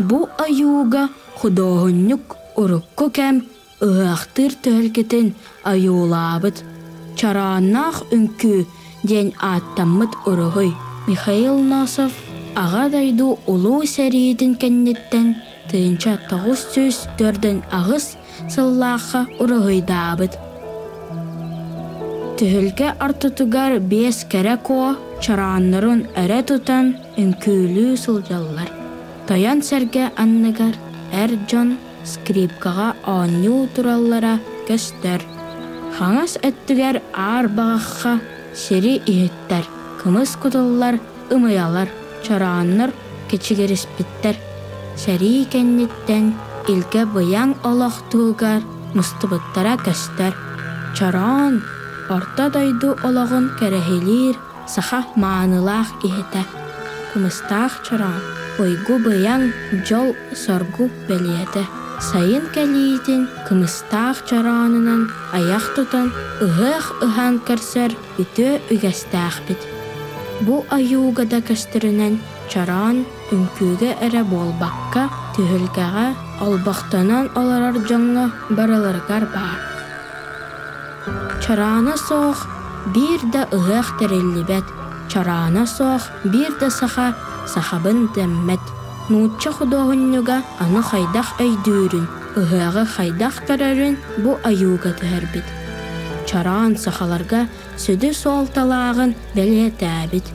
Бу ойууга худуоһунньук урукку кэм ыһыахтыыр түһүлгэтин ойуулаабыт «Чороонноох үҥкүү» диэн ааттаммыт уруһуй. Михаил Носов Аҕа дойду Улуу сэриитин кэнниттэн 1948 сыллаахха уруһуйдаабыт. Түһүлгэ ортотугар биэс кэрэ куо чорооннорун өрө тутан үҥкүүлүү сылдьаллар. Тойон сэргэ анныгар эр дьон скрипкаҕа оонньуу тураллара көстөр. Хаҥас өттүгэр аар баҕахха сири иһиттэр, кымыс кутуллар, ымыйалар, чорооннор кэчигириспиттэр. Сэрии кэнниттэн илгэ быйаҥ олох туһугар мустубуттара көстөр. Чороон орто дойду олоҕун кэрэһилиир саха маанылаах иһитэ. Кымыстаах чороон уйгу-быйаҥ дьол-соргу бэлиэтэ. Сайын кэлиитин кымыстаах чороонунан айах тутан, ыһыах ыһан көрсөр үтүө үгэстээхпит. Бу ойууга да көстөрүнэн чороон үҥкүүгэ эрэ буолбакка, түһүлгэҕэ олбохтонон олорор дьоҥҥо барыларыгар баар. Чороона суох биир да ыһыах тэриллибэт, чороона суох биир да саха сахабын дэммэт. Нуучча худуоһунньуга аны хайдах өйдүүрүн, ыһыаҕы хайдах көрөрүн бу ойууга түһэрбит. Чороон сахаларга сүдү суолталааҕын бэлиэтээбит.